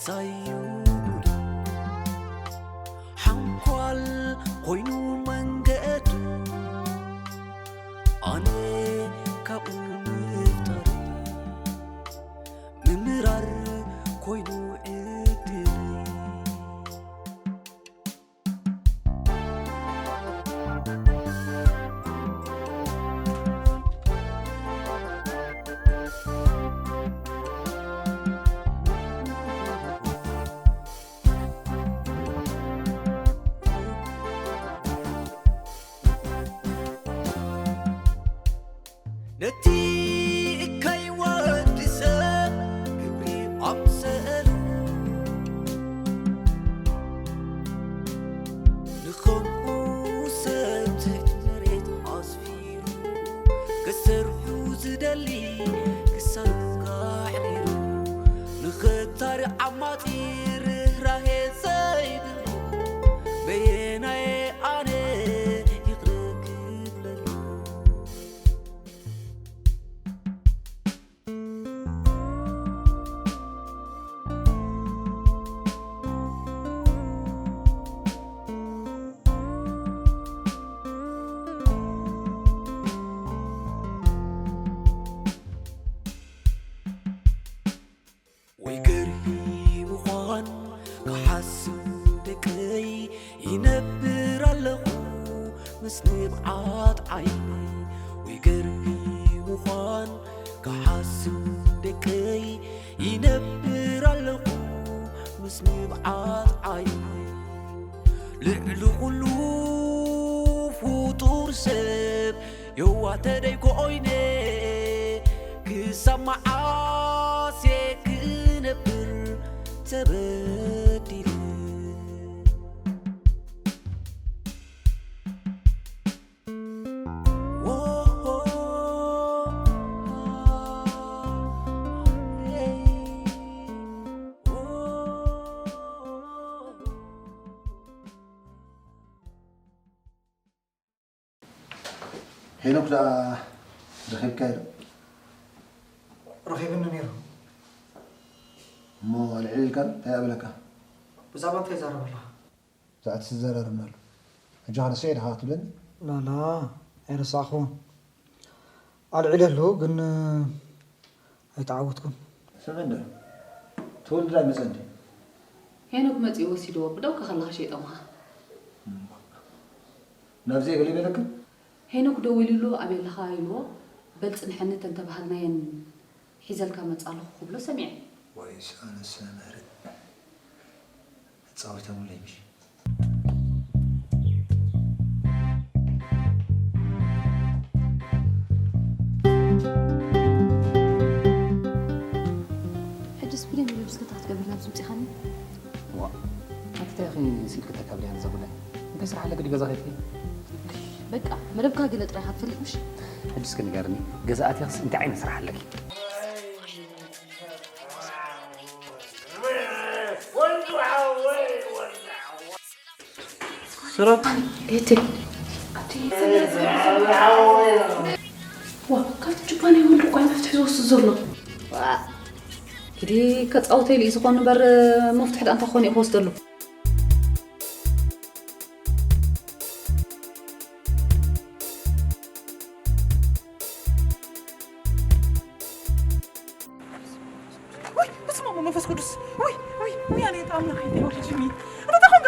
ሳዩ ጉዱ ሓንኳል ኮይኑ መንገዱ ኣነ ካብኡ ምፍጣር ምምራር ኮይኑ ዕድል ነቲ እካይ ወዲ ሰብ ግብሪ ኣምሰሉ ንኸምኡ ሰብ ትሕቲ መሬት ኣስፊሩ ክሰርሑ ዝደሊ ክሳኑ ኣሕሪሩ ንኸታርዕ ዓማጺ ርህራሄ ዘይብሉ በየናየ ኣነ ይቕረ ክብለሉ ወይ ገርሂ ምዃን ክሓስብ ደቀይ ይነብር ኣለኹ ምስ ንብዓት ዓይነይ ወይ ገርሂ ምዃን ክሓስብ ደቀይ ይነብር ኣለኹ ምስ ንብዓት ዓይነይ ልዕሊ ኩሉ ፍጡር ሰብ የዋተደይ ኮይነ ክሳብ መዓስ እየ ክነብር ተበዲለ ሄኖክ ደኣ ረኺብካዮ ዶ? ረኺብኒ ነይሩ። እሞ ኣልዒሉ ኢልካ እንታይ ኣበለካ? ብዛዕባ እንታይ ይዛረብ ኣለኻ? ብዛዕባ እቲ ትዘራረብናሉ። ሕጂ ኸ ረሲዐ ዲኻ ክትብለኒ? ላላ ኣይረሳዕኹዎን። ኣልዒለ ኣለኹ ግን ኣይተዓወትኩን። ስምዒ እንዶ ተወልደ ኣይመጸን ድዩ? ሄኖክ መጺኡ ወሲድዎ ብደው ከኸለኻ ሸይጦምኻ። ናብዚ ገለ ይበለክን? ሄኖክ ደዊሉሉ ኣበይ ኣለኻ ኢልዎ በል ጽንሐኒ ተንተባሃልናየን ሒዘልካ መጽእ ኣለኹ ክብሎ ሰሚዐ። ወይስ ኣነስ መምህር ተጻዊቶምለይ ምሽ? ሕጅስ ብደም ኢሉ ብስክታ ክትገብር ናብ ዝምፅኻኒ ዋ ኣቲ እንታይ ኢኺ ስኢልኪ ተካብርያ ነዛ ጉዳይ እንታይ ስራሕ ኣለኪ ድገዛ ከይትኪ በቃ መደብካ ገለ ጥራይ ኢኻ ትፈልጥ ምሽ ሕጅስ ክንገርኒ ገዛ ኣትያኽስ እንታይ ዓይነት ስራሕ ኣለኪ ሰላም እቲ ዋ ካብቲ ጁባ ናይ ወልዱ እኳ መፍትሒ ዝወስድ ዘሎ ኪዲ ከፃውተይ ልኢ ዝኾን እምበር መፍትሒ ደኣ እንታይ ክኾን እዩ ክወስደሉ ውይ በስመ አብ ወመንፈስ ቅዱስ ውይ ውይ ውይ ኣነ ኣምላኸይ እንታይ ወልጅኒ እንታይ ተኾንካ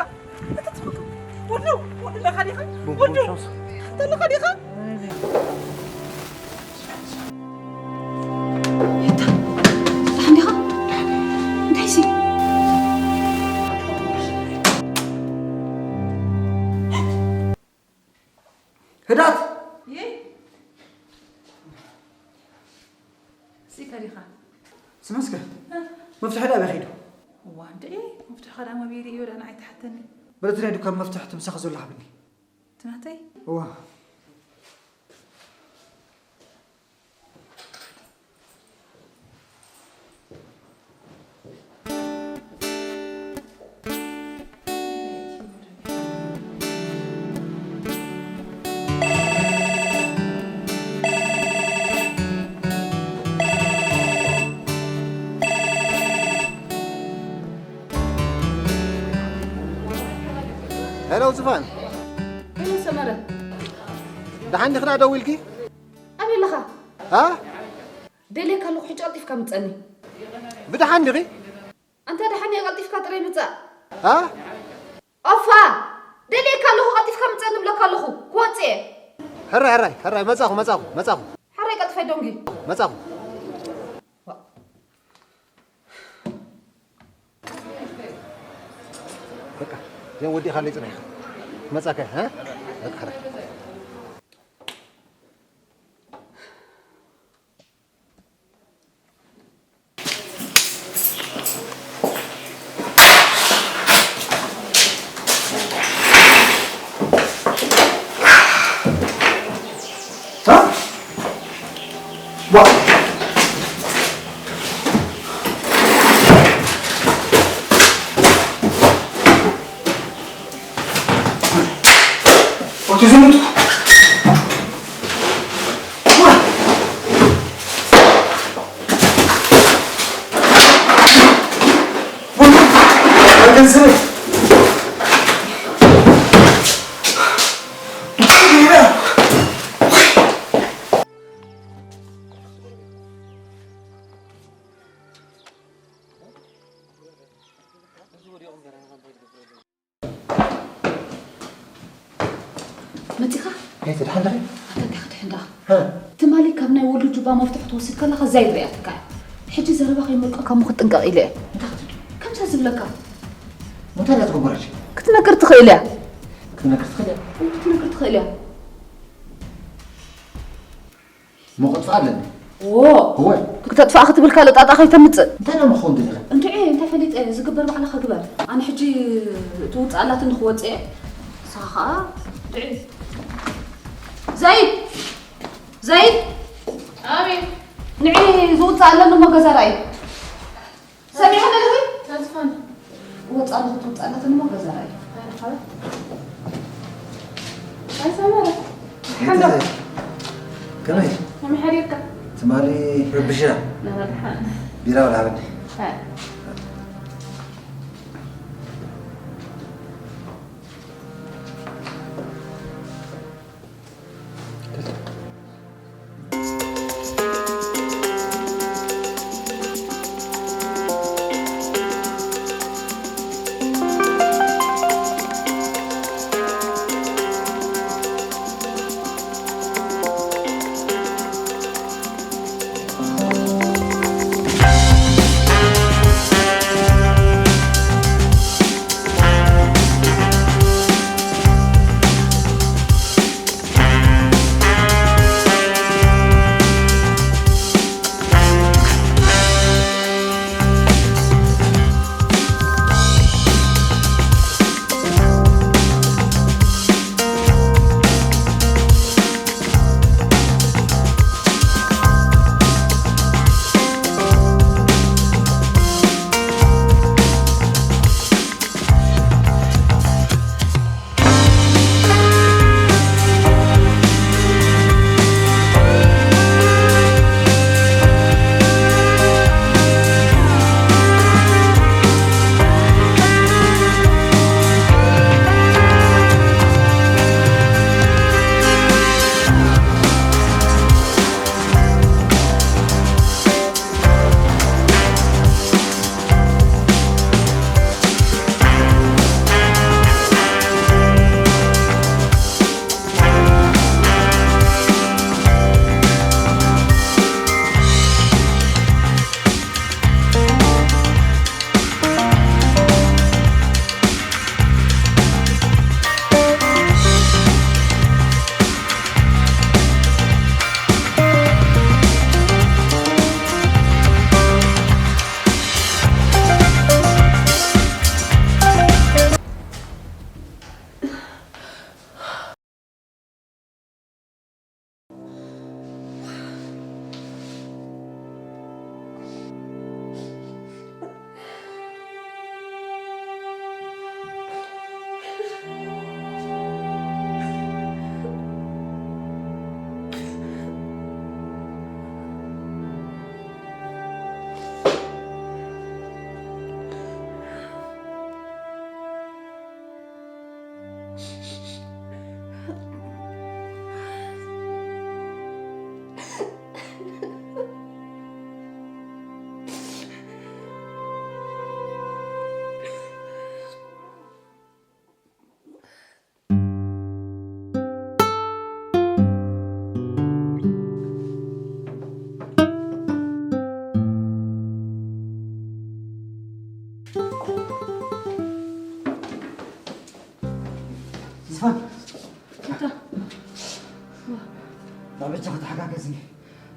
እንታይ ተኾንካ ወዱ ወዱ ለኻ ዲኻ ወዱ ተለኻ ዲኻ ህዳት ይይ ስኢካ ዲኻ ስመስከ መፍትሒ ዳ በኺዱ እዋ እንድዒ መፍትሕኻ ዳ መቢሪ እዩ ዳ ንዓይ ትሓተኒ በለትናይ ዱካን መፍትሒ ትምሳኽ ዘሎ ሃብኒ ትናተይ እዋ ሄሎ ዝፋን። ሄሎ ሰመረ። ደሓን ዲኺ ደኣ ደዊልኪ? ኣበይ ኣለኻ? ሃ? ደልየካ ኣለኹ፣ ሕጂ ቀልጢፍካ ምጸኒ። ብደሓን ዲኺ? ኣንታ ደሓን እየ፣ ቀልጢፍካ ጥራይ ምጻእ። ሃ? ኦፋ! ደልየካ ኣለኹ፣ ቀልጢፍካ ምጸኒ እብለካ ኣለኹ። ክወጽእ እየ። ሕራይ፣ ሕራይ፣ ሕራይ፣ መጻኹ፣ መጻኹ፣ መጻኹ። ሕራይ ቀልጢፈ ደንጊ። መጻኹ። በቃ፣ እዚኦም ወዲእኻለይ ጽናሕ ኢኻ። መጻካ፣ ሃ? በቃ፣ ሕራይ። ኦቲዝም እኮ። መጺኻ? ከይተ ደሓን ዲኺ? ኣታ እንታይ ክትድሕን ደኣ? ሃ? ትማሊ ካብ ናይ ወልዱ ጁባ መፍትሒ ትወስድ ከለኻ ዛይድ ሪኣትካ እያ። ሕጂ ዘረባ ከይመልቀካ እሞ ክትጥንቀቕ ኢለ እየ። እንታይ ክትብል? ከምዛ ዝብለካ። እንታይ እያ ትገብር ሕጂ? ክትነግር ትኽእል እያ። ክትነግር ትኽእል እያ? እሞ ክትነግር ትኽእል እያ። እሞ ከጥፍኣ ኣለኒ። ዎ። እወ። ክተጥፍኣ ክትብል ካልእ ጣጣ ከይተምጽእ። እንታይ ደኣ ምኸውን ደሊኻ? እንድዒ፣ እንታይ ፈሊጠ፣ ዝግበር ባዕልኻ ግበር። ኣነ ሕጂ ትውጽእ ኣላትኒ ክወጽእ እየ። ንስኻ ኸኣ እንድዒ። ዘይድ! ዘይድ! ኣቤት። ንዒ ዝውጽእ ኣለኒ እሞ ገዛ ርኣይ። ሰሚዕኒ ኣለኺ? ተስፋን። ወጻ ንኽትወጻ ኣለትኒ እሞ ገዛ ርኣይ። ኣይ፣ ሓባ። ኣይ፣ ሰመረ። ሓንዶ። ከመይ? ከመይ ሓዲርካ? ትማሊ ረቢሽና። ናባድሓን። ቢራ ወላ ሃበኒ። ኣይ።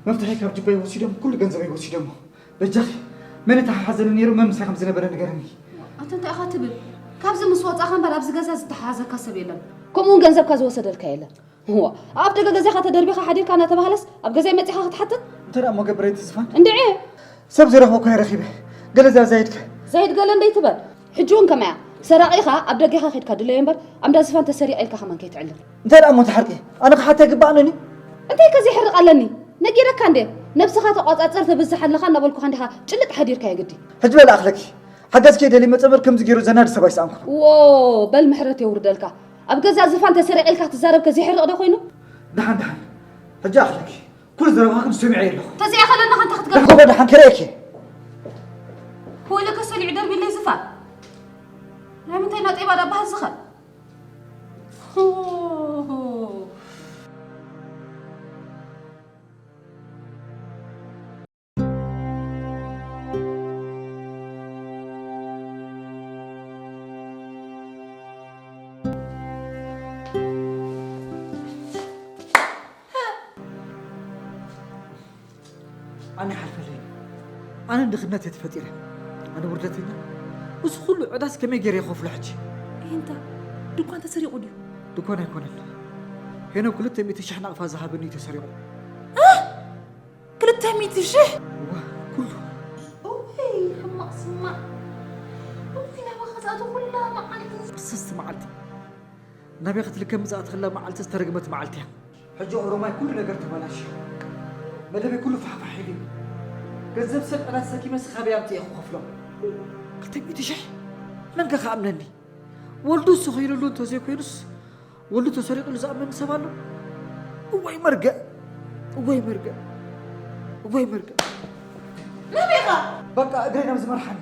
መፍትሐይ ካብ ጅባይ ወሲዶም፣ ኩሉ ገንዘበይ ወሲዶሞ። በጃኺ፣ መን እተሓሓዘኒ ነይሩ፣ መን ምሳይ ከም ዝነበረ ንገርኒ። ኣታ እንታይ ኢኻ ትብል? ካብዚ ምስ ወጻኻ እምበር ኣብዚ ገዛ ዝተሓሓዘካ ሰብ የለን። ከምኡ እውን ገንዘብካ ዝወሰደልካ የለን። እዋ፣ ኣብ ደገ ገዛኻ ተደርቢኻ ሓዲርካ እናተባህለስ ኣብ ገዛይ መጺኻ ክትሓትት? እንተ ደኣ እሞ ገብረይቲ ዝፋን። እንድዒ! ሰብ ዘይረኽቦ እኮ እየ ረኺበ። ገለ እዛ ዛይድከ? ዛይድ ገለ እንደይትበል። ሕጂ እውን ከማያ፣ ሰራቒኻ ኣብ ደገኻ ኬድካ ድለዮ እምበር፣ ኣምዳ ዝፋን ተሰሪቐ ኢልካ ከማን ከይትዕልል። እንታይ ደኣ እሞ ትሓርቂ? ኣነ ክሓታ ይግባኣኒ? እንታይ ከ ዘይሕርቕ ኣለኒ? ነጊረካ እንዴ? ነብስኻ ተቋጻጸር ተብዝሕ ኣለኻ እናበልኩኻ እንዲኻ ጭልጥ ሓዲርካዮ ግዲ። ሕጂ በል ኣኽለኪ። ሓገዝ ከይደሊ መጸበር ከምዚ ገይሩ ዘናዲ ሰብ ኣይሰኣንኩን። ዎ፣ በል ምሕረት የውርደልካ። ኣብ ገዛ ዝፋን ተሰሪቐ ኢልካ ክትዛረብ ከ ዘይሕርቕ ዶ ኮይኑ? ደሓን፣ ደሓን። ሕጂ ኣኽለኪ። ኩሉ ዘረባኽን ሰሚዐ ኣለኹ። ተዚኣ ከለና ከንታ ክትገብር። ደሓን፣ ደሓን፣ ከርእየኪ። ወይለከ ሰሊዑ ደርቢለይ ዝፋን። ናይ ምንታይ ናጤባ ዳ በሃል ዝኸ? ኣነ ይሓልፈለይ። ኣነ ንድኽነት እየ ተፈጢረ። ኣነ ውርደተኛ። እዚ ኩሉ ዕዳስ ከመይ ገይረ ይኸፍሎ ሕጂ? እንታ ድኳን ተሰሪቑ ድዩ? ድኳን ኣይኮነን። ሄኖም ክልተ ሚእቲ ሽሕ ናቕፋ ዝሃበኒ እዩ ተሰሪቑ። ክልተ ሚእቲ ሽሕ? እዋ፣ ኩሉ። እውይ፣ ሕማቕ ስማዕ። እውይ፣ ናባኻ ዝኣቱ ኩላ መዓልቲ። ብስስቲ መዓልቲ። ናበይ ክትልከ ምጽኣት ከላ መዓልቲ ዝተረግመት መዓልቲ እያ። ሕጂ ኦሮማይ ኩሉ ነገር ተበላሽዩ። መደበይ ኩሉ ፋሕፋሕ ኢሉ እዩ። ገንዘብ ሰብ ዕዳ ተሰኪመ ስኻበይ ኣምጺኤ ክኸፍሎም። ክልተ ሚእቲ ሽሕ? መን ከ ክኣምነኒ? ወልዱ እሱ ኸይልሉ እንተዘይኮይኑስ፣ ወልዱ ተሰሪቑ ኢሉ ዝኣምን ሰብ ኣሎ? እዋይ መርገእ! እዋይ መርገእ! እዋይ መርገእ! ናበይ ኢኻ? በቃ እግረይ ናብ ዝመርሓኒ።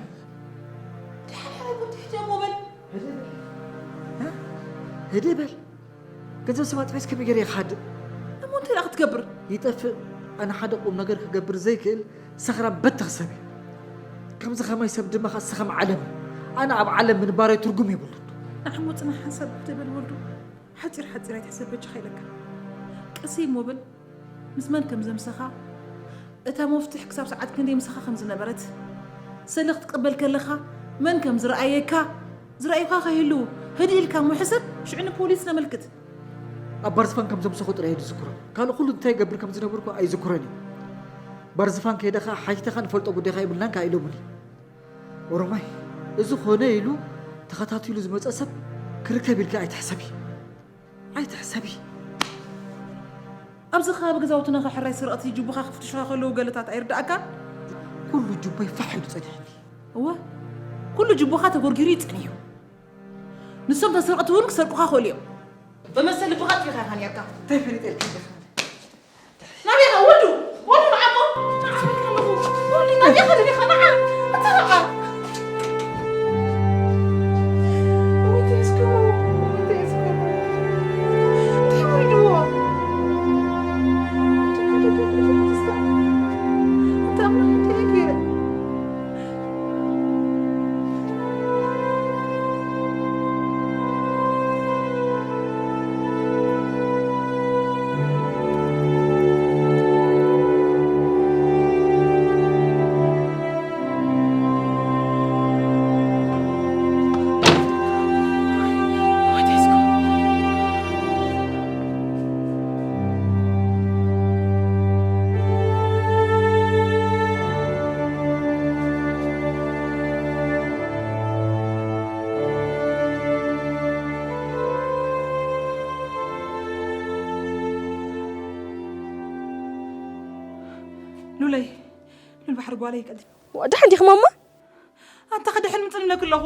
ደሓን ሕራይ ኮን ትሕቲ እሞ በል። ህድእ በል። እ? ህድእ በል። ገንዘብ ሰብ ኣጥፊእስ ከመይ ገይረ ይኸድእ? እሞ እንታይ ደኣ ክትገብር? ይጠፍእ። ኣነ ሓደ ቁም ነገር ክገብር ዘይክእል ሰኽራም በተኽ ሰብ እየ። ከምዚ ከማይ ሰብ ድማ ኸኣ ሰኸም ዓለም እዩ። ኣነ ኣብ ዓለም ምንባረይ ትርጉም የብሉን። ንዓሞ ጽናሕ ሓንሳብ ህድእ በል ወልዱ። ሓጺር ሓጺር ኣይትሕሰብ በጃኻ ኢለካ። ቀስ እሞ በል። ምስ መን ከም ዘምሰኻ፣ እታ መፍትሕ ክሳብ ሰዓት ክንደይ ምሳኻ ከም ዝነበረት፣ ሰልኽ ክትቅበል ከለኻ መን ከም ዝረኣየካ፣ ዝረኣዩኻ ከይህልዉ ህድእ ኢልካ እሞ ሕሰብ፣ ሽዑ ንፖሊስ ነመልክት። ኣብ ባርዝፋን ከም ዘምሰኹ ጥራይ እየ ዝዝክሮ። ካልእ ኩሉ እንታይ ይገብር ከም ዝነበርኩ ኣይዝክሮን እየ። ባርዝፋን ከይደ ኸኣ ሓቲተ ኸኣ ንፈልጦ ጉዳይኻ የብልናን ከኣ ኢሎምኒ። ኦሮማይ፣ እዚ ኾነ ኢሉ ተኸታቲሉ ዝመጸ ሰብ ክርከብ ኢልካ ኣይትሕሰቢ። ኣይትሕሰቢ። ኣብዚ ከባቢ ገዛውትና ከ ሕራይ ሰረቕቲ ጅቡኻ ክፍትሹኻ ከለዉ ገለታት ኣይርድኣካን? ኩሉ ጅቦይ ፋሕ ኢሉ ጸኒሕኒ። እወ፣ ኩሉ ጅቦኻ ተጎርጊሩ እዩ ጸኒሑ። ንሶም ተሰረቕቲ እውን ክሰርቁኻ ይኽእሉ እዮም። ብመሰል ልብኻ ኣጥፊእኻ ኢኻ ነርካ። እንታይ ፈሊጠ ኢልካ ኢኻ? ናበይ ኢኻ ወዱ? ወዱ ንዓሞ? ንዓ በልካ ኣለኹ። ወዱ ናበይ ኢኻ ደሊኻ? ንዓ! ኣታ ንዓ! ሉለይ፣ ሉል ባሕሪ ጓለይ ቀልጢፍ። ዋ፣ ደሓን ዲኺ ማማ? ኣንታ ከድሕን ምጽን ኢለኪ ኣለኹ።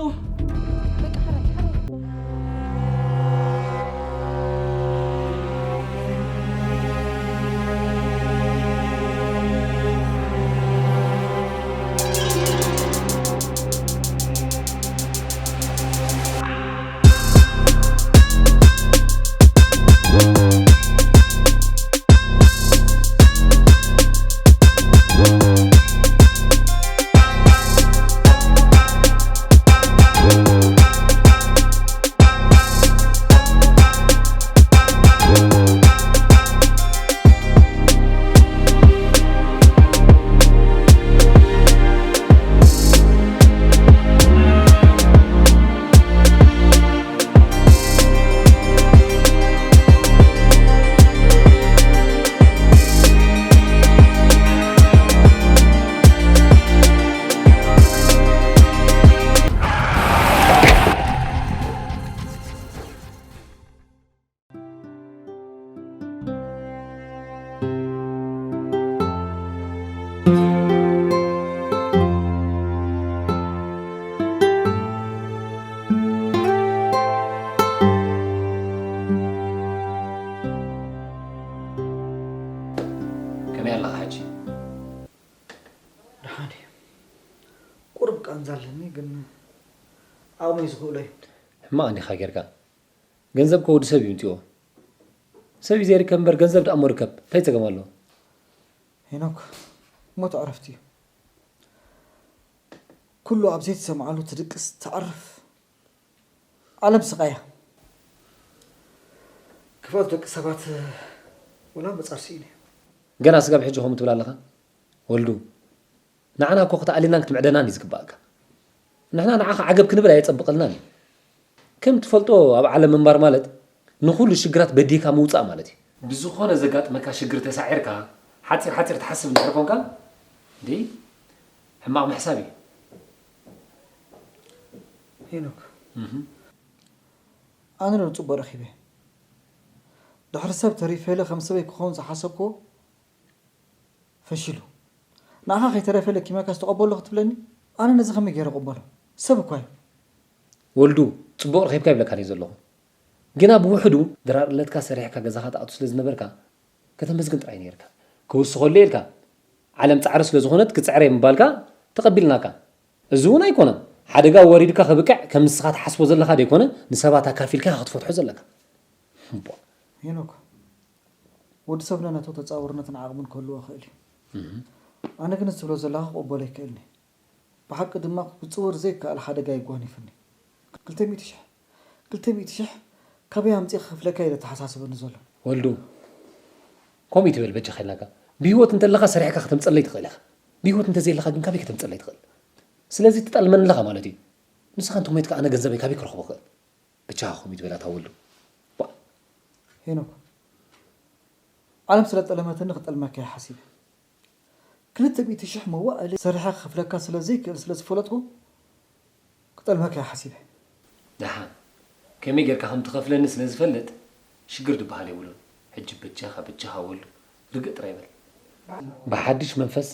ገንዘብ ኣለኒ፣ ግን ዓቕመይ ዝኽእሎ እዩ። ሕማቕ እንዲኻ ጌርካ። ገንዘብ ከ ወዲ ሰብ እዩ ምፅዎ። ሰብ እዩ ዘይርከብ እምበር ገንዘብ ደኣ እሞ ርከብ። እንታይ ፀገም ኣለዎ? ሄኖክ፣ ሞት ዕረፍቲ እዩ። ኩሉ ኣብ ዘይትሰምዓሉ ትድቅስ፣ ተዕርፍ። ዓለም ስቓያ። ክፍኣት ደቂ ሰባት ወላ ምጻር ስኢነ። ገና ስጋብ ሕጂ ከምኡ ትብል ኣለኻ? ወልዱ፣ ንዓና እኮ ክትኣልየናን ክትምዕደናን እዩ ዝግባኣካ። ንሕና ንዓኻ ዓገብ ክንብል ኣየጸብቐልናን እዩ። ከም ትፈልጦ ኣብ ዓለም ምንባር ማለት ንኹሉ ሽግራት በዲህካ ምውጻእ ማለት እዩ። ብዝኾነ ዘጋጥመካ ሽግር ተሳዒርካ፣ ሓጺር ሓጺር ትሓስብ እንድሕር ኮንካ፣ እንዴ፣ ሕማቕ ምሕሳብ እዩ። ሄኖክ፣ እህ። ኣነ ዶ ጽቡቕ ረኺበ? ድሕሪ ሰብ ተሪፈ ኢለ ከም ሰበይ ክኸውን ዝሓሰብክዎ ፈሺሉ። ንዓኻ ከይተረፈ ለኪመካ ዝተቐበሎ ክትብለኒ? ኣነ ነዚ ከመይ ገይረ እቕበሎ? ሰብ እኳ እዩ። ወልዱ፣ ጽቡቕ ረኺብካ ይብለካ እየ ዘለኹ። ግና ብውሕዱ ድራር እለትካ ሰሪሕካ ገዛኻ ትኣቱ ስለ ዝነበርካ፣ ከተመስግን ጥራይ ነይርካ። ክውስኸሉ ኢልካ፣ ዓለም ጻዕሪ ስለ ዝኾነት ክጽዕረ ምባልካ ተቐቢልናካ። እዚ እውን ኣይኮነን። ሓደጋ ወሪድካ ክብቅዕ ከም ንስኻ ትሓስቦ ዘለኻ ደይኮነ፣ ንሰባት ኣካፊልካ ኢኻ ክትፈትሖ ዘለካ። እምቧ። ሄኖክ፣ ወዲ ሰብ ነናቱ ተጻውርነትን ዓቕምን ክህልዎ ይኽእል እዩ። እህ። ኣነ ግን እዚ ትብሎ ዘለኻ ክቕበሎ ኣይክእልን እየ። ብሓቂ ድማ ክጽወር ዘይከኣል ሓደጋ የጓኒፍኒ። ክልተ ሚእቲ ሽሕ፣ ክልተ ሚእቲ ሽሕ ካበይ ኣምጺእ ክኸፍለካ ኢለ ተሓሳስበኒ ዘሎ። ወልዱ፣ ከምኡ ይትበል በጃኻ ኢልናካ። ብህይወት እንተለኻ ሰሪሕካ ከተምጸለይ ትኽእል ኢኻ። ብህይወት እንተዘየለኻ ግን ካበይ ከተምጸለይ ትኽእል? ስለዚ ትጠልመኒ ኣለኻ ማለት እዩ። ንስኻ እንተሞይትካ ኣነ ገንዘበይ ካበይ ክረኽቦ ክኽእል? በጃኻ ከምኡ ይትበል ኣታ ወልዱ። ዋ። ሄኖክ፣ ዓለም ስለ ጠለመትኒ ክጠልመካ እየ ሓሲበ። ክልተ ሚእቲ ሽሕ መዋእለ ሰሪሐ ክኸፍለካ ስለ ዘይክእል ስለ ዝፈለጥኩ ክጠልመካ እየ ሓሲበ። ደሓን፣ ከመይ ጌርካ ከም ትኸፍለኒ ስለ ዝፈልጥ ሽግር ዝበሃል የብሉን። ሕጂ በጃኻ፣ በጃኻ ወልዱ፣ ርግእ ጥራይ በል። ብሓድሽ መንፈስ፣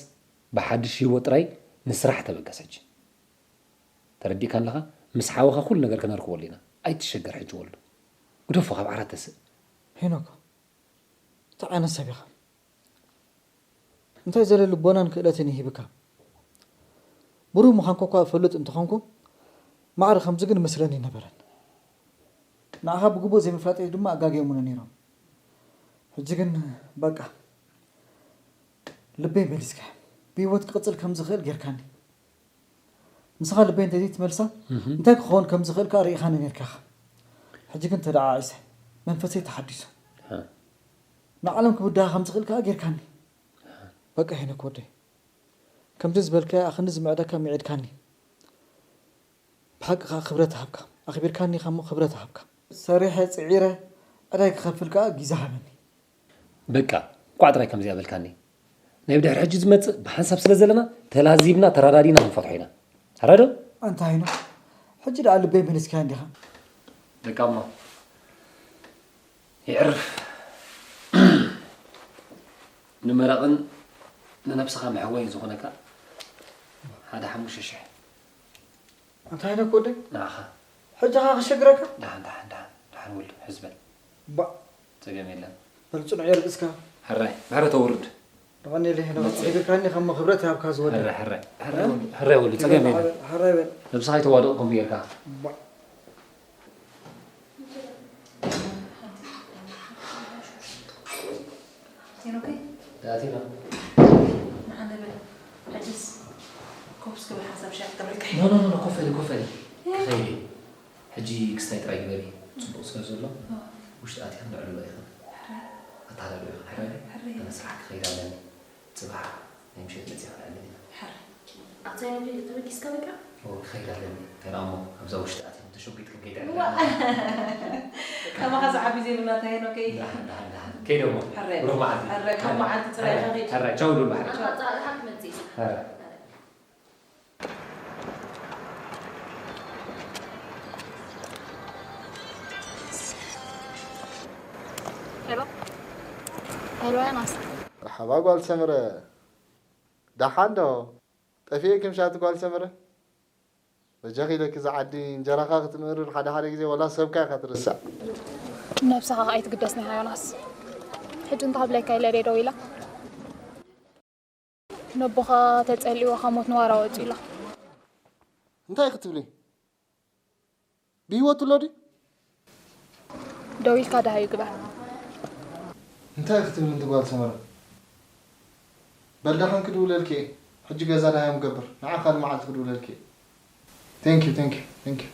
ብሓድሽ ህይወት ጥራይ ንስራሕ ተበገስ ሕጂ። ተረዲእካ ኣለኻ? ምስ ሓውኻ ኩሉ ነገር ከነርክበሉ ኢና። ኣይትሸገር ሕጂ ወልዱ። ግደፎ ካብ ዓራት ተስእ። ሄኖክ፣ እንታይ ዓይነት ሰብ ኢኻ? እንታይ ዘለ ልቦናን ክእለትን ይሂብካ? ብሩህ ምዃንካ እኳ እፈልጥ እንተኾንኩ፣ ማዕረ ከምዚ ግን መስለኒ ኣይነበረን። ንዓኻ ብግቡእ ዘይምፍላጠይ ድማ ኣጋግዮምኒ ነይሮም። ሕጂ ግን በቃ ልበይ መሊስካ። ብህይወት ክቕጽል ከም ዝኽእል ጌርካኒ። ንስኻ ልበይ እንተዘይትመልሳ፣ እህ። እንታይ ክኸውን ከም ዝኽእል ከኣ ርኢኻኒ ነይርካ ኢኻ። ሕጂ ግን ተደዓዒሰ፣ መንፈሰይ ተሓዲሱ። እ። ንዓለም ክብድሃ ከም ዝኽእል ከኣ ጌርካኒ። በቃ ሄኖክ ወደይ፣ ከምዚ ዝበልካዮ ኣኽኒ ዝምዕደካ ምዒድካኒ። ብሓቂ ከኣ ክብረት ሃብካ። ኣኽቢርካኒ ኢኻ እሞ ክብረት ሃብካ። ሰሪሐ ጽዒረ ዕዳይ ክኸፍል ከኣ ግዜ ሃበኒ። በቃ፣ እንቋዕ ጥራይ ከምዚኣ በልካኒ። ናይ ብድሕሪ ሕጂ ዝመጽእ ብሓንሳብ ስለ ዘለና፣ ተላዚብና፣ ተራዳዲና ክንፈትሖ ኢና። ኣረ ዶ? ኣንታ ሄኖክ፣ ሕጂ ደኣ ልበይ መሊስካዮ እንዲኻ። በቃ እሞ፣ የዕርፍ። ንመረቕን ንነብስኻ መሕወይን ዝኾነካ ሓደ ሓሙሽተ ሽሕ። ኣንታ ሄኖክ ወደይ? ንዓኻ። ሕጂ ኸኣ ክሸግረካ? ደሓን፣ ደሓን፣ ደሓን፣ ደሓን ወልዱ፣ ሕዝበል። ባእ። ጸገም የለን። በል ጽንዑ የርግጽካ። ሕራይ፣ ብሕረ ተውርድ። ደቐኒ ኢለ ሄኖክ፣ መጽእ። ኣኽቢርካኒ ከም ክብረት ይሃብካ ዝወደይ። ሕራይ፣ ሕራይ፣ ሕራይ እ? ወልዱ፣ ሕራይ ወልዱ፣ ጸገም የለን። ሕራይ በል። ነብስኻ ኣይተዋድቕ ከምኡ ጌርካ። ባእ። ሄኖከይ? ኣቲና። ንሓንደ በል። ሕጅስ ኮፍ እስክብል ሓንሳብ ሻሂ ክገብረልካ እየ። ኖ፣ ኖ፣ ኖ፣ ኖ፣ ኮፍ በሊ፣ ኮፍ በሊ። እ? ክኸይድ እየ። ሕጂ ክስታይ ጥራይ ግበሪ። ጽቡቕ ስለ ዘሎ፣ እ። ውሽጢ ኣቲኻ ንዕልሎ ኢኽን። ሕራይ። ኣተሃላልዎ ኢኽን። ሕራይ። ሕራይ። ኣነ ስራሕ ክኸይድ ኣለኒ። ጽባሕ ናይ ምሸት መጺኻ ንዕልል ኢና። ሕራይ። ኣታ ሄኖከይ ተበጊስካ በቃ? ኦ፣ ክኸይድ ኣለኒ። እንታይ ደኣ እሞ፣ ኣብዛ ውሽጢ ኣቲኹም ተሸጒጥኩም ከይትዕልሉ። ዋ። ከማኻ ዝዓቢ ዘይብልና ኣታ ሄኖከይ። ደሓን፣ ደሓን፣ ደሓን። ከይደ እሞ። ሕራይ። ብሩኽ መዓልቲ። ሕራይ፣ ብሩኽ መዓልቲ፣ ጽባሕ ኢኻ ኺድ። ሕራይ፣ ቻው፣ ሉል ባሕሪ። ኣታ ጻ-፣ ኢኻ ክትመጽእ። ሕራይ። ሄሎ። ሄሎ፣ ዮናስ። መርሓባ ጓል ሰመረ። ደሓን ዶ? ጠፊእኪ ምሻት ጓል ሰመረ? በጃኺ ኢለኪ እዛ ዓዲ እንጀራኻ ክትምእርር ሓደ ሓደ ግዜ ወላ ሰብካ ኢኻ ትርሳዕ። ነብስኻ ከኣ ኣይትግደስ ኒኻ ዮናስ። ሕጂ እንታይ ክብለካ ኢለ ድየ ደው ኢለ? ነቦኻ ተጸሊእዎ ካብ ሞት ንዋራ ወጺኡ ኣሎ። እንታይ ክትብሊ? ብህይወት ኣሎ ድዩ? ደው ኢልካ ደሃዩ ግበር። እንታይ ክትብሊ እንቲ ጓል ሰመረ? በል ደሓን ክድውለልኪ እየ። ሕጂ ገዛ ደሃዮም ገብር። ንዓ ካልእ መዓልቲ ክድውለልኪ እየ። Thank you, thank you, thank you.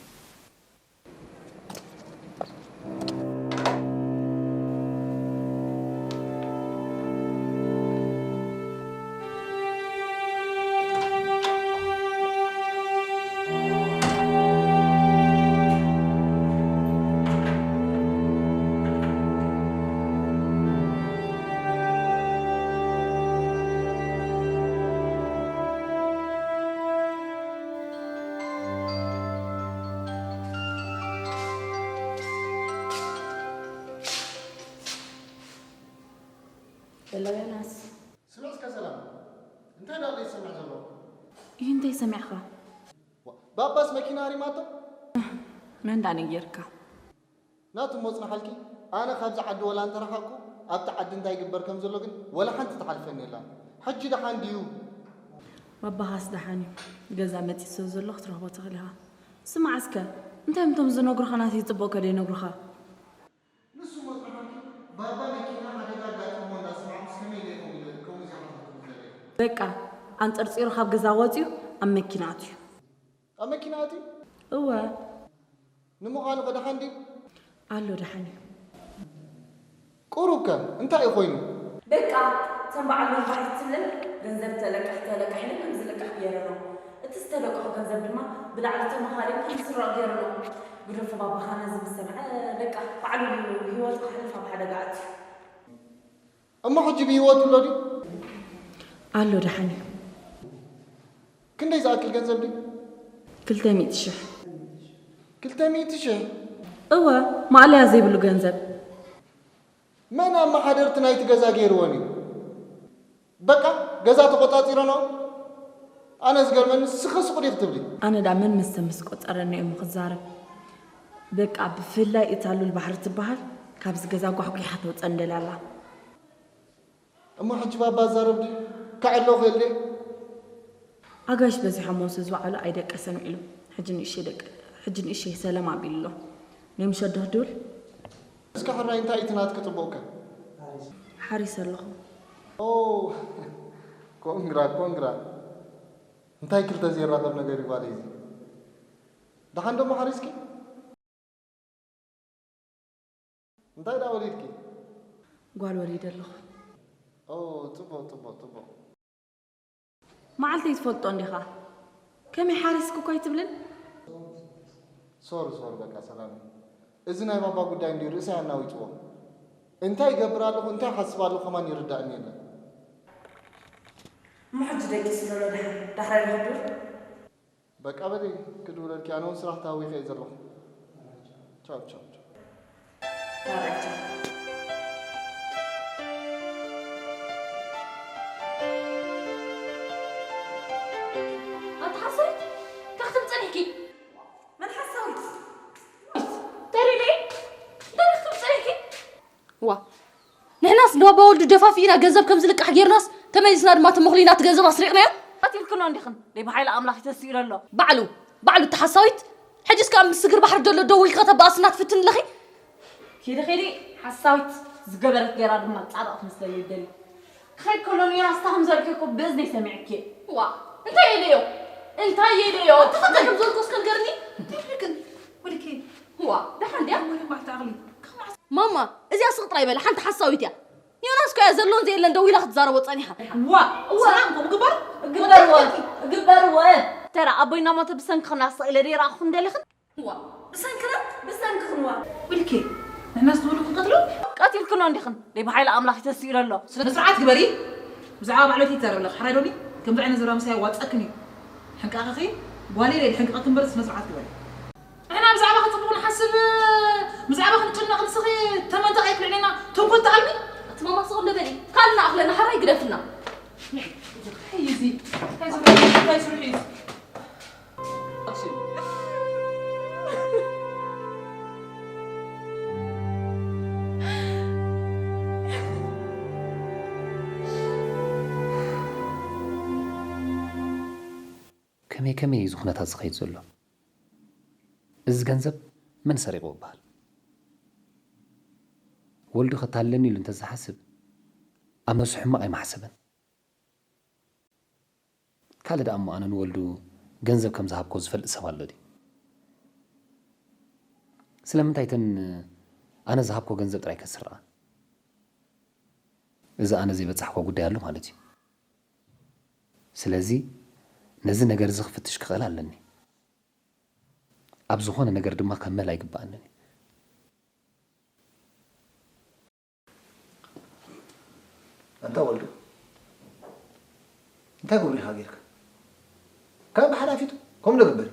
ሄሎ ዮናስ። ስምዒ እስከ ሰላም። እንታይ ደኣ ይሰምዕ ዘሎ? እዩ እንታይ ሰሚዕኻ? ዋ፣ ባባስ መኪና ሃሪማቶ? መን ደኣ ነጊርካ? ናቱ እሞ ጽንሓልኪ፣ ኣነ ካብዚ ዓዲ ወላ እንተረሓቕኩ፣ ኣብቲ ዓዲ እንታይ ይግበር ከም ዘሎ ግን ወላ ሓንቲ ትሓልፈኒ የላን። ሕጂ ደሓን ድዩ? ባባኻስ ደሓን እዩ። ገዛ መጺኡ ስለ ዘሎ ክትረኽቦ ትኽእል ኢኻ። ስማዕ እስከ፣ እንታይ እዮም እቶም ዝነግሩኻ ናተይ ጽቡቕ ከ ደይነግሩኻ? ንሱ እሞ ጽንሓልኪ፣ ባባ መኪና ሓደጋ ኣጋጢምዎ እንዳሰማዕኩስ ከመይ ኢለ እየ ከምኡ ኢለ፣ ከምኡ ዝሓተትኩ ዘለኹ? በቃ፣ ኣንጸርጺሩ ካብ ገዛ ወጺኡ ኣብ መኪና ኣትዩ። ኣብ መኪና ኣትዩ? እወ። ንምዃኑ ከ ደሓን ድዩ? ኣሎ፣ ደሓን እዩ። ቁሩብ ከ እንታይ እዩ ኮይኑ? በቃ፣ እተን በዓል መንባሕቲ ትብለን ገንዘብ ተለቅሕ ተለቅሕ ኢለን ከም ዝልቅሕ ገይረንኦ። እቲ ዝተለቅሑ ገንዘብ ድማ ብላዕሊ ተመኻሪም ከም ዝስረቕ ገይረንኦ። ግደፎ ባባኻ ነዚ ምስ ሰምዐ፣ በቃ፣ ባዕሉ ህይወቱ ከሕልፍ ኣብ ሓደጋ ኣትዩ። እሞ ሕጂ ብህይወቱ ኣሎ ድዩ? ኣሎ፣ ደሓን እዩ። ክንደይ ዝኣክል ገንዘብ ድዩ? ክልተ ሚእቲ ሽሕ። ክልተ ሚእቲ ሽሕ? እወ፣ ማእለያ ዘይብሉ ገንዘብ። መን ኣመሓደርቲ ናይቲ ገዛ ገይርወን እዩ? በቃ፣ ገዛ ተቖጻጺረንኦ? ኣነ ዝገርመኒ፣ ንስኺ ሱቕ ዲኺ ትብሊ? ኣነ ደኣ መን መሰ ምስ ቆጸረኒ እየ እሞ ክዛረብ? በቃ፣ ብፍላይ እታ ሉል ባሕሪ ትበሃል፣ ካብዚ ገዛ ጓሕጒሓ ተውጸን ደልያ ኣላ። እሞ ሕጂ ባባ ኣዛረብ ድዩ? ከዕሎ ክእል ድየ? ኣጋይሽ በዚሖም ስለ ዝወዓሉ ኣይደቀሰን ውዒሎም። ሕጂ ንእሽተይ ደቀ-፣ ሕጂ ንእሽተይ ሰለም ኣቢሉ ኣሎ። ናይ ምሸት ዶ ክድውል? እስከ ሕራይ እንታይ እቲ ናትኪ ጽቡቕከ? ሓሪሰ ኣለኹ። ኦ፣ ኮንግራ፣ ኮንግራ። እንታይ ክልተ ዘይራኸብ ነገር እዩ ጓለይ እዚ? ደሓን ደሞ ሓሪስኪ? እንታይ ደኣ ወሊድኪ? ጓል ወሊደ ኣለኹ። ኦ፣ ጽቡቕ፣ ጽቡቕ፣ ጽቡቕ። መዓልተይ ትፈልጦ እንዲኻ? ከመይ ሓሪስኪ እኮ ኣይትብልን? ሶሪ፣ ሶሪ፣ በቃ ሰላም እዩ። እዚ ናይ ባባ ጉዳይ እንድዩ ርእሰይ ኣናዊጽዎ። እንታይ ይገብር ኣለኹ፣ እንታይ ይሓስብ ኣለኹ ከማን ይርዳእኒ የለን። እሞ ሕጂ ደቂሱ ዘሎ ደሓን፣ ዳሕራይ ንኽድውል? በቃ በሊ፣ ክድውለልኪ፣ ኣነ እውን ስራሕ ተሃዊኸ እየ ዘለኹ። ቻው፣ ቻው፣ ቻው። ኣታ ሓሳዊት፣ እንታይ ክትብሊ ጸኒሕኪ? መን ሓሳዊት? ተሪለይ፣ እንታይ ክትብሊ ጸኒሕኪ? ዋ፣ ንሕናስ ንባባ ወልዱ ደፋፊእና ገንዘብ ከም ዝልቃሕ ጌርናስ፣ ተመሊስና ድማ ተመኹሊና እቲ ገንዘብ ኣስሪቕናዮ። ቀቲልክኖ እንዲኽን፣ ደይ ብሓይሊ ኣምላኽ እዩ ተስኢሉ ኣሎ። ባዕሉ፣ ባዕሉ እቲ ሓሳዊት፣ ሕጅስ ከኣ ምስ ስግር ባሕሪ ደሎ ደው ኢልኪ ከተባእስና ትፍትን ኣለኺ? ኪዲ ኪዲ ሓሳዊት ዝገበረት ገይራ ድማ ጻድቕ ክትመስለኒ ይደሊ። ክኸይድ ከሎ ንዮናስ እንታይ ከም ዘልክዮ እኮ ብእዝነይ ሰሚዐኪ። ዋ፣ እንታይ ኢለዮ? እንታይ ኢለዮ? እንታይ ከም ዝበልኩ እስከ ንገርኒ። እንታይ ኢልክን? ወድኪ። ዋ፣ ደሓን ድያ? ወዲ ማዕልቲ ኣቕሊ። ማማ፣ እዚኣ ስቕ ጥራይ በላ፣ ሓንቲ ሓሳዊት እያ። ዮናስ እኮ እያ ዘሎን ዘየለን ደው ኢላ ክትዛረቦ ጸኒሓ። ዋ፣ እዋ። ሰላም፣ ከምኡ ግበር? ግበርዎ፣ ግበርዎ። ተራ ኣቦይና ሞተ ብሰንክኽና ስቕ ኢለ ደይረኣኹኹም ደሊኽን? ዋ፣ ብሰንክና፣ ብሰንክኽን ዋ። ብልኬ፣ ንሕናስ ንብሉ ክንቀትሎ? ቀቲልክኖ እንዲኽን፣ ደይ ብሓይሊ ኣምላኽ እዩ ተስኢሉ ኣሎ። ስነ ስርዓት ግበሪ። ብዛዕባ ባዕለይቲ ይዛረብ ኣለኺ፣ ሕራይ ዶኒ? ከምዚ ዓይነት ዘረባ ምሳይ ኣዋጽኣክን እዩ። ሕንቃቐኺ፣ ጓለይ ለይድ ሕንቃቐኪ እምበር ስነ ስርዓት ግበሪ። ንሕና ብዛዕባኺ ጽቡቕ ንሓስብ፣ ብዛዕባኺ ንጭነቕ፣ ንስኺ ተመንታ ከይትልዕልና ተንኮል ትኣልሚ? ኣቲ ማማ ስቕ እንዶ በሊ፣ ካልእ ንኣኽለና፣ ሕራይ ግደፍና። እንታይ እዩ እዚ? እንታይ ስርሑ እዩ እዚ? ከመይ ከመይ እዩ እዚ ኩነታት ዝኸይድ ዘሎ? እዚ ገንዘብ መን ሰሪቑ ይበሃል? ወልዱ ከታልለኒ ኢሉ እንተዝሓስብ፣ ኣብ ነብሱ ሕማቕ ኣይምሓሰበን። ካልእ ደኣ እሞ ኣነ ንወልዱ ገንዘብ ከም ዝሃብኮ ዝፈልጥ ሰብ ኣሎ ድዩ? ስለምንታይ እተን ኣነ ዝሃብኮ ገንዘብ ጥራይ ከስርኣ? እዚ ኣነ ዘይበጻሕኮ ጉዳይ ኣሎ ማለት እዩ። ስለዚ ነዚ ነገር እዚ ክፍትሽ ክኽእል ኣለኒ። ኣብ ዝኾነ ነገር ድማ ከመል ኣይግብኣንን እዩ። ኣንታ ወልዱ፣ እንታይ ግብሪ ኢኻ ጌርካ? ካብ ሓላፊቱ ከምኡ ዶ ግበር?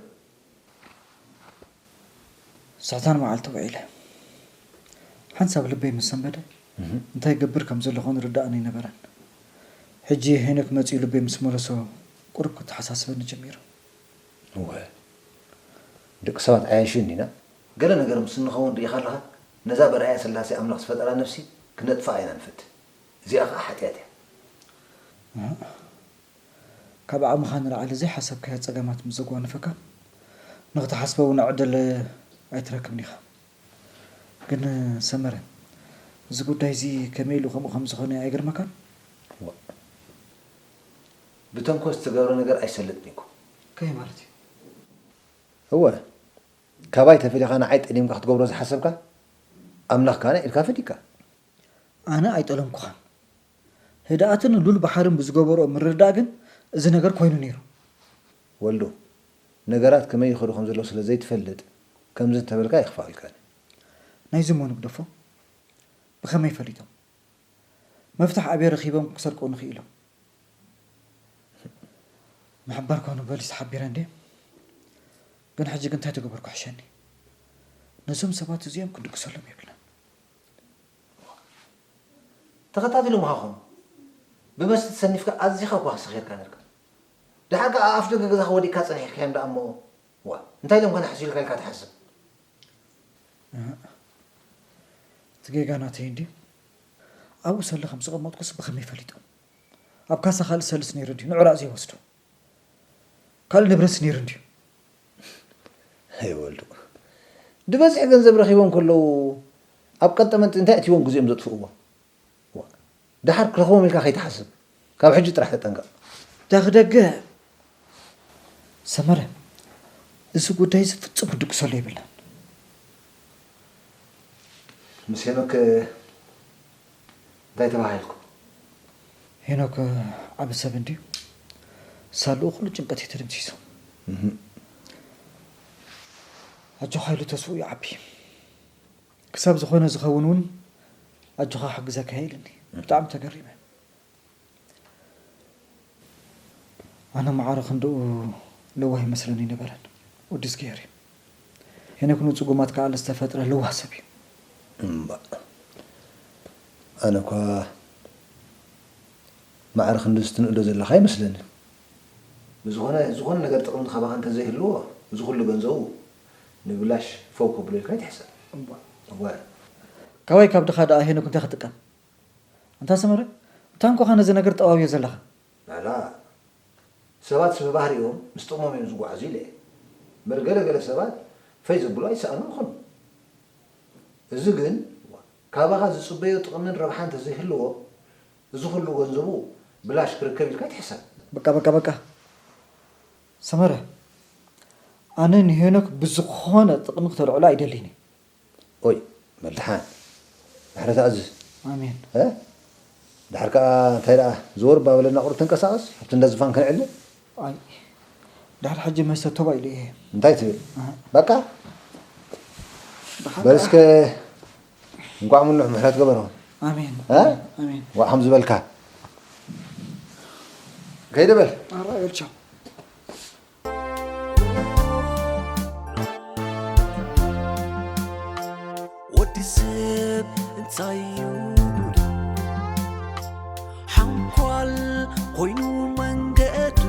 ስሕታን መዓልቲ ውዒለ ሓንሳብ ልበይ ምስ ሰንበደ እንታይ ገብር ከም ዘለኹ ንርዳእኒ ኣይነበረን። ሕጂ ሄኖክ መጺኡ ልበይ ምስ መለሶ ቁሩብ ክተሓሳስበኒ ጀሚሩ። እወ ደቂ ሰባት ዓያሹ እንዲና። ገለ ነገር ምስ እንኸውን ርኢኻ ኣለኻ? ነዛ በርኣያ ስላሴ ኣምላኽ ዝፈጠራ ነፍሲ ክነጥፍኣ ኢና ንፈትን። እዚኣ ኸኣ ሓጢኣት እያ። ካብ ዓቕምኻ ንላዕሊ ዘይሓሰብካዮ ጸገማት ምስ ዘጓንፈካ ንኽትሓስቦ እውን ዕድል ኣይትረክብን ኢኻ። ግን ሰመረ፣ እዚ ጉዳይ እዚ ከመይ ኢሉ ከምኡ ከም ዝኾነ ኣይገርመካን? ብተንኮል ዝተገብረ ነገር ኣይሰልጥን እኮ። ከመይ ማለት እዩ? እወ፣ ካባይ ተፈሊኻ ንዓይ ጠሊምካ ክትገብሮ ዝሓሰብካ፣ ኣምላኽ ከኣ ኢልካ ፈሊካ። ኣነ ኣይጠለምኩኻን። ህድኣትን ሉል ባሕርን ብዝገበርኦ ምርድዳእ ግን እዚ ነገር ኮይኑ ነይሩ። ወልዱ፣ ነገራት ከመይ ይኸዱ ከም ዘለዉ ስለ ዘይትፈልጥ ከምዚ እንተበልካ ኣይኽፍኣልካን እዩ። ናይዚ እሞ ንግደፎ። ብኸመይ ፈሊጦም? መፍትሕ ኣበይ ረኺቦም ክሰርቁኒ ክኢሎም? ምሕባር ኮኑ በሊስ ሓቢረ እንዴ? ግን ሕጂ ግን እንታይ ተገበርኩ ሕሸኒ? ነዞም ሰባት እዚኦም ክንድግሰሎም የብልናን። ተኸታቲሉ ምዃኹም ብመስተ ተሰኒፍካ ኣዚኻ እኳ ሰኺርካ ነርካ። ደሓር ከኣ ኣብ ኣፍ ደገ ገዛኻ ወዲቕካ ጸኒሕካዮም ደኣ እሞ ዋ እንታይ ኢሎም ከነሕሱ ኢልካ ኢልካ ትሓስብ? እቲ ጌጋ ናተይ እንድዩ። ኣብኡ ሰለ ከም ዝቐመጥኩስ ብኸመይ ፈሊጦም? ኣብ ካሳ ካልእ ሰልስ ነይሩ ድዩ ንዑ ራእ ዘይወስዶ? ካልእ ንብረትስ ነይሩ እንድዩ? ኣይ ወልዱ፣ ድበዝሒ ገንዘብ ረኺቦም ከለዉ ኣብ ቀንጠመንጢ እንታይ ኣእትይዎም ግዜኦም ዘጥፍእዎ? ዋ፣ ደሓር ክረኽቦም ኢልካ ከይትሓስብ፣ ካብ ሕጂ ጥራሕ ተጠንቀቕ። ዳኽደገ ሰመረ፣ እዚ ጉዳይ እዚ ፍጹም ክንድግሰሉ የብልናን። ምስ ሄኖክ እንታይ ተባሃሂልኩም? ሄኖክ ዓቢ ሰብ እንድዩ። ሳልኡ ኩሉ ጭንቀት እዩ ተደምሲሱ። ኣጆኻ ኢሉ ተስፍኡ ይዓቢ። ክሳብ ዝኾነ ዝኸውን እውን ኣጆኻ ክሕግዘካ እየ ኢሉኒ። ብጣዕሚ ተገሪመ። ኣነ ማዕረ ክንድኡ ለዋህ ይመስለኒ ኣይነበረን። ወዲ እግዚኣብሔር እዩ። ሄኖክ ንጽጉማት ክኣሊ ዝተፈጥረ ለዋህ ሰብ እዩ። እምባእ ኣነ እኳ ማዕረ ክንድዚ ትንእዶ ዘለኻ ኣይመስለንን። ብዝኾነ ዝኾነ ነገር ጥቕሚ ካባኻ እንተዘይህልዎ እዚ ኩሉ ገንዘቡ ንብላሽ ፈው ከብሎ ኢልካ ኣይትሕሰብ። እምባእ እወ። ካባይ ካብ ድኻ ደኣ ሄኖክ እንታይ ክጥቀም? ኣንታ ሰመረ፣ ብታንኳኻ ነዚ ነገር ጠባብዮ ዘለኻ። ላላ፣ ሰባት ብባህሪኦም ምስ ጥቕሞም እዮም ዝጓዓዙ ኢለ እየ። እምበር ገለ ገለ ሰባት ፈይ ዘብሉ ኣይሰኣኑን ይኾኑ። እዚ ግን ካባኻ ዝፅበዮ ጥቕምን ረብሓን እንተዘይህልዎ እዚ ኩሉ ገንዘቡ ብላሽ ክርከብ ኢልካ ኣይትሕሰብ። በቃ በቃ በቃ ሰመረ፣ ኣነ ንሄኖክ ብዝኾነ ጥቕሚ ክተልዕሎ ኣይደልን እየ። ኦይ መልድሓን ድሕሪ ተኣዝዝ። ኣሜን። እ? ድሓር ከዓ እንታይ ደኣ ዘወር ባበለና ቁሩብ ተንቀሳቐስ ኣብቲ እንዳ ዝፋን ክንዕለ። ኣይ ድሓር ሕጂ መስተ ቶባ ኢሉ እየ። እንታይ ትብል? በቃ በል እስከ እንቋዕ ምኑሕ ምሕረት ገበሮ። ኣሜን። እ? ኣሜን። እንቋዕ ከም ዝበልካ ከይደ በል። ኣራ በል ቻው። ወዲ ሰብ እንታይ እዩ ሓንኳል ኮይኑ መንገዱ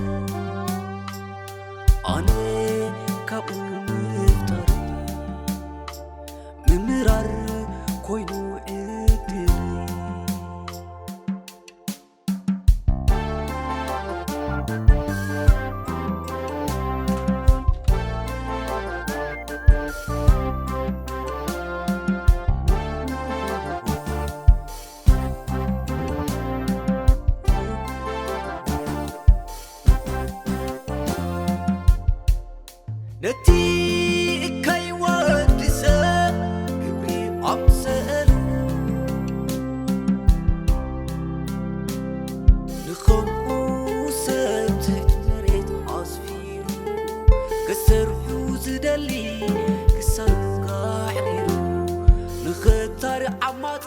ኣነ ካብኡ ምፍጣር ምምራር ኮይኑ ዕድል ነቲ እከይ ወዲ ሰብ ግብሪ ኣምሰሉ፣ ንኸምኡ ሰብ ትሕቲ መሬት ኣስፊሩ፣ ክሰርሑ ዝደሊ ክሳዱ ኣሕሪሩ፣ ንኸታሪ ዓማጺ